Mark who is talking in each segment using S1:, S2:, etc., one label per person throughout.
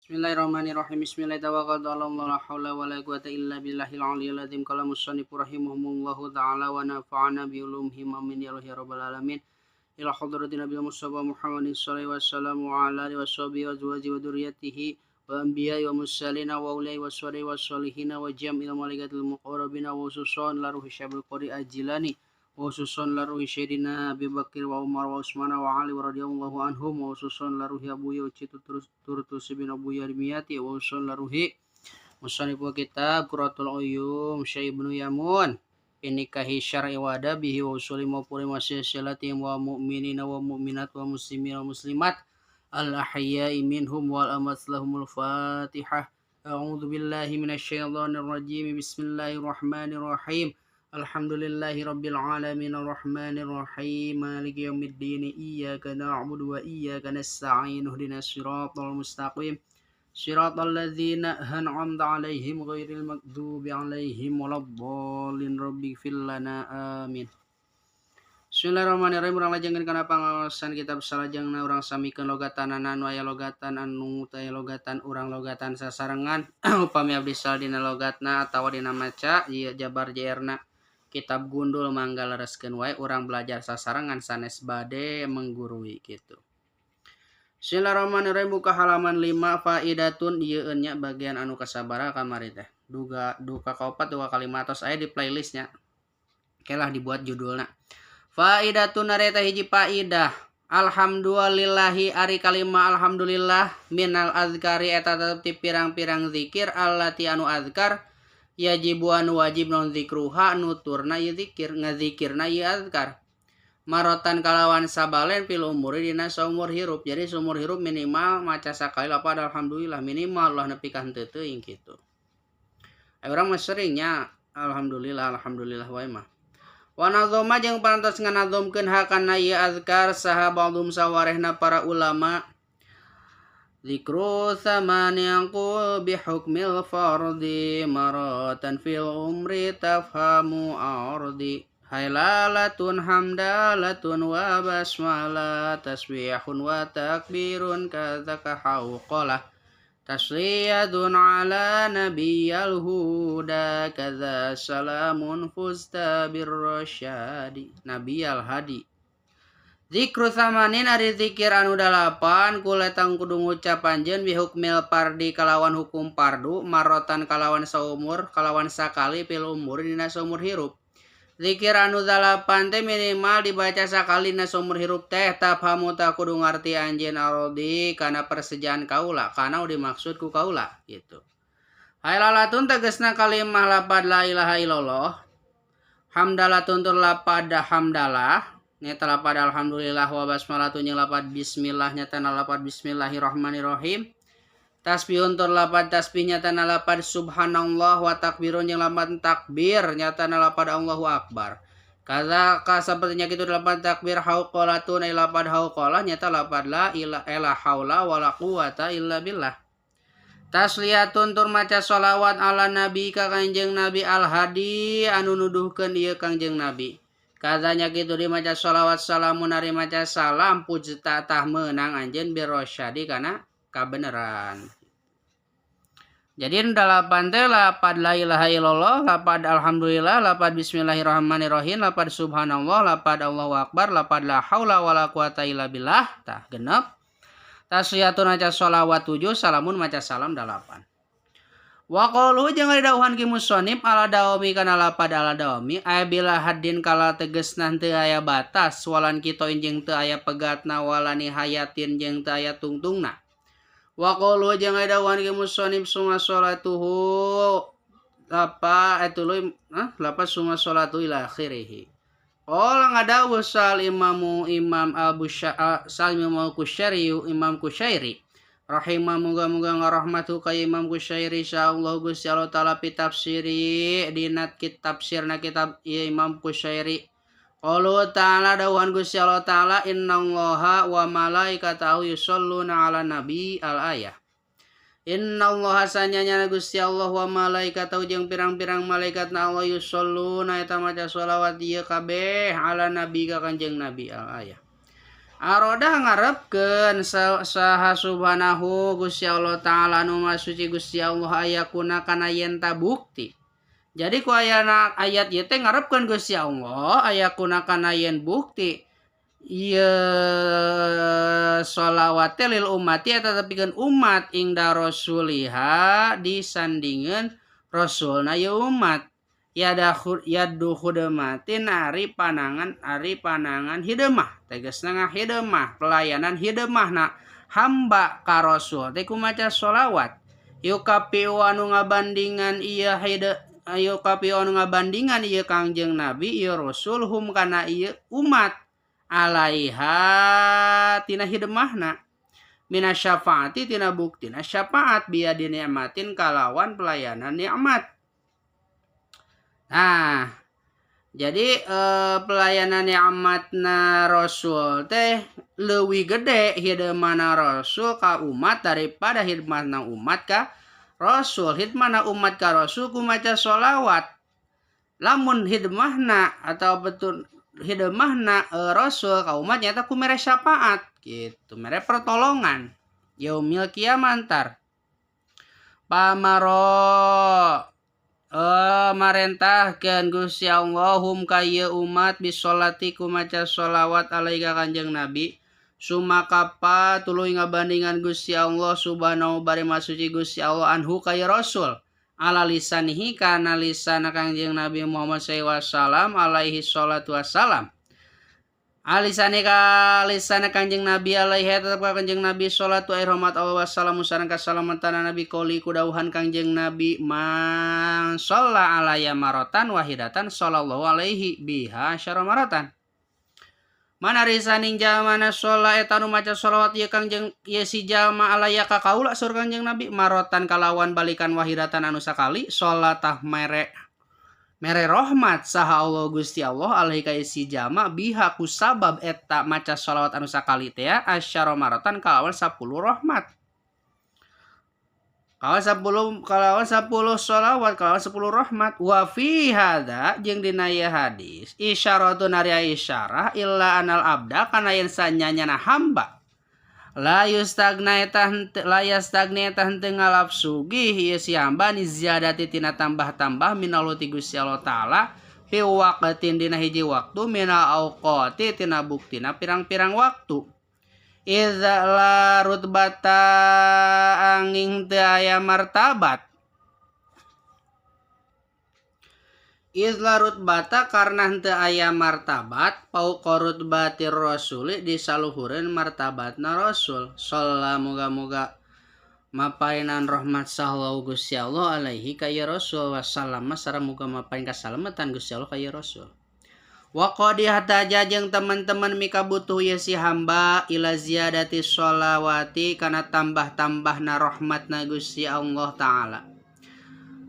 S1: Bismillahirrahmanirrahim. Bismillahirrahmanirrahim. La haula wala quwata illa billahil aliyil azim. Qala musannif rahimahumullahu ta'ala wa nafa'ana bi ulumihim amin ya rabbal alamin. Ila hadratin Nabi Mustafa Muhammadin sallallahu alaihi wasallam wa ala alihi washabihi wa azwajihi wa dzurriyyatihi wa anbiya'i wa mursalina wa ulai wa salihin wa salihina wa jam'il malaikatil muqarrabina wa khususan la ruhi syabil qari ajilani wa khususan la ruhi sayyidina Abi Bakar wa Umar wa Utsman wa Ali radhiyallahu anhum wa khususan la ruhi Abu Yuci Turtus bin Abu Yarmiyati wa khususan la ruhi musannif kitab Quratul Uyum Syekh Ibnu Yamun inikahi syar'i wa adabihi wa usuli mawpuri masyai'ati wa mu'minina wa mu'minat wa muslimin wa muslimat al ahya'i minhum wal amwat lahumul fatihah. A'udzu billahi minasyaitonir rajim. Bismillahirrahmanirrahim. Alhamdulillahi rabbil alamin arrahmanir rahim maliki yaumiddin iyyaka na'budu wa iyyaka nasta'in ihdinas siratal mustaqim siratal ladzina an'amta 'alaihim ghairil maghdubi 'alaihim waladdallin rabbighfir lana amin. Bismillahirrahmanirrahim. Urang lajengkeun kana pangaosan kitab salajengna urang samikeun logatanana anu aya logatan anu teu aya logatan urang logatan sasarengan upami abdi salah dina logatna atawa dina maca ieu jabar JR-na kitab gundul mangga lereskeun wae urang belajar sasarengan sanes bade menggurui kitu. Bismillahirrahmanirrahim. Buka halaman 5 faidatun ieu nya bagian anu kasabaraha kamari teh. Duga duka kaopat duka kalima tos aya di playlistnya. Kelah dibuat judulna. Faidatun ari hiji faidah. Alhamdulillahi ari kalima alhamdulillah minal azkari eta tetep ti pirang-pirang zikir allati anu azkar yajibu anu wajib non zikruha nuturna ieu zikir ngazikirna ieu azkar marotan kalawan sabalen fil umuri dina saumur hirup. Jadi saumur hirup minimal maca sakali lapad alhamdulillah minimal lah nepi ka henteu teuing kitu. Urang mah seringnya alhamdulillah alhamdulillah wae mah. Wa nazoma jeung parantos nganazomkeun hakana ieu azkar saha ba'dhum sawarehna para ulama. Zikru thamani qul bi hukmil fardi maratan fil umri tafhamu ardi hailalatun hamdalatun wa basmala tasbihun wa takbirun kadzaka hauqalah tasliyatun ala nabiyal huda kadza salamun fusta birrasyadi nabiyal hadi. Zikru samanin ari zikir anu dalapan kuletang kudu ngucap anjeun bihukmil pardi kalawan hukum pardu marotan kalawan saumur kalawan sakali fil umur dina saumur hirup. Zikir anu dalapan teh minimal dibaca sakali dina saumur hirup teh tafhamu ta kudu ngarti anjeun arodi kana persejaan kaula kana dimaksud ku kaula gitu. Hailalatun tegasna kalimah lapad la ilaha illallah hamdalatun tur lapad hamdalah nyata lapad alhamdulillah wa basmalatun jeung lapad bismillah nyata lapad bismillahirrahmanirrahim tasbihun tur lapad tasbih nyata lapad subhanallah wa takbirun jeung lapad takbir nyata lapad Allahu akbar kaza ka sapertinya kitu lapad takbir hauqalatun ay lapad hauqalah nyata lapad la ilaha haula wala quwata illa billah tasliyatun tur maca sholawat ala nabi ka kanjeng nabi al hadi anu nuduhkeun ieu kanjeng nabi. Katanya gitu di maca sholawat salamun ari maca salam pujta tah meunang anjeun birrosyadi kana kabeneran. Jadi dalapan teh lapad la ilaha illallah, lapad alhamdulillah, lapad bismillahirrahmanirrahim, lapad subhanallah, lapad Allahu akbar, lapad la haula wala quwata illa billah, tah genep. Tasliyatun maca sholawat 7, salamun maca salam 8. Wa qauluhu jeung ari dawuhan ki musannif ala dawami kana lapad ala dawami aya bila haddin kala tegesna teu aya batas walan kita jeung teu aya pegatna walani hayatin jeung teu aya tungtungna. Wa qauluhu jeung ari dawuhan ki musannif summa sholatuhu lapa etuluy lapa summa sholatu ila akhirih. Qala ngadawuh sal imamu imam Abu Salim Imam Kusyairi Imam Kusyairi rahimah muga-muga ngarahmatu ka Imam Kusyairi insyaallah Gusti Allah taala fi tafsiri dina kitab tafsirna kitab Imam Kusyairi. Qalu ta'ala dawuhan Gusti Allah taala innallaha wa malaikatahu yusholluna 'alan nabi al ayah. Innallaha sanyanya Gusti Allah wa malaikatahu jeung pirang-pirang malaikatna Allah yusholluna eta maca sholawat ieu kabeh ala nabi ka kanjeng nabi al ayah. Arodah ngarepkeun saha subhanahu Gusti Allah Ta'ala nu maha suci Gusti Allah ayakuna kana yen ta bukti. Jadi ku ayana ayat ieu teh ngarepkeun Gusti Allah ayakuna kana yen bukti ieu sholawat teh lil ummati eta tepikeun umat ingda rasuliha disandingeun rasulna ieu umat. Yadu khudematin ari panangan hidemah tegasna ngahidemah pelayanan hidemahna hamba ka rasul teh kumaca sholawat yukapiu anu ngabandingan ieu yukapiu anu ngabandingan ieu Kangjeng Nabi ieu rasul hum kana ieu umat alaiha tina hidemahna minasyafaati tina buktina syafaat biadi nikmatin kalawan pelayanan nikmat. Nah, jadi pelayanan nikmatna Rasul teh leuwih gede hidemana Rasul ka umat daripada hidmahna umat ka Rasul. Hidmahna umat ka Rasul kumaca sholawat. Lamun hidmahna atau betul hidmahna Rasul ka umat nyata ku mere syafaat gitu, mere pertolongan yaumil kiamat tar. Pamaro marentahkeun Gusti Allahum ka ieu umat bisolati kumaca sholawat alaika Kanjeng Nabi sumakapa tuluy ngabandingan Gusti Allah subhanahu bari masuci Gusti Allah anhu ka Rasul ala lisanihi kana lisana Kangjeng Nabi Muhammad sallallahu alaihi wasallam alaihi salatu wassalam alisane ka lisana Kangjeng Nabi alaihi tetep ka Kangjeng Nabi salatu rahmat Allah wassalamu sareng kasalamatan Nabi qouli kudawuhan Kangjeng Nabi man shalla alaiya maratan wahidatan sallallahu alaihi biha asyara maratan. Mana risaning jalmana sholla eta nu maca sholawat ieu Kangjeng ieu si jalma alaiya ka kaula sur Kangjeng Nabi marotan kalawan balikan wahidatan anu sakali sholatah mere mere rahmat saha Allah Gusti Allah alaihi ka si jalma biha ku sabab eta maca sholawat anu sakali teh asyara maratan kalawan 10 rahmat. Kalawan 10 kalawan 10 sholawat kalawan 10 rahmat. Wa fi hadza jeung dina ieu hadis isyaratun ari isyarah illa anal abda kana yen sanyanyana hamba la yustagna eta la yastagna eta henteu ngalap sugih ieu si hamba ni ziyadati tina tambah-tambah minallahu ti Gusti Allah Ta'ala fi waqtin dina hiji waktu minal auqati tina buktina pirang-pirang waktu idza la rutbata angin teu aya martabat idza rutbata karena henteu aya martabat fauqa rutbatir rasuli disaluhureun martabatna rasul sallallahu muga-muga mapainan rahmat sahallahu Gusti Allah alaihi ka ya rasul wasallam sareng muga mapain kasalamatan Gusti Allah ka ya rasul. Wa qad ihtaja jeung teman-teman mika butuh ye si hamba ila ziyadati sholawati kana tambah-tambahna rahmatna Gusti Allah Ta'ala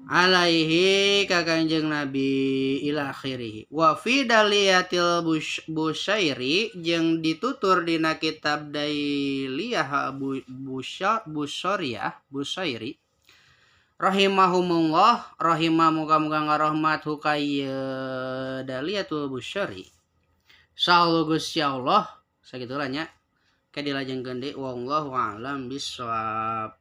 S1: alaihi ka Kangjeng Nabi ila akhirih. Wa fi daliyatil busyairi jeung ditutur dina kitab Dailiyah Busyairi rahimahumullah rahimah muga-muga ngarahmat hukay daliyatul busyairi sallu Gusti Allah sagitulah nya ke dilajengkeun deui wallahu a'lam bissawab.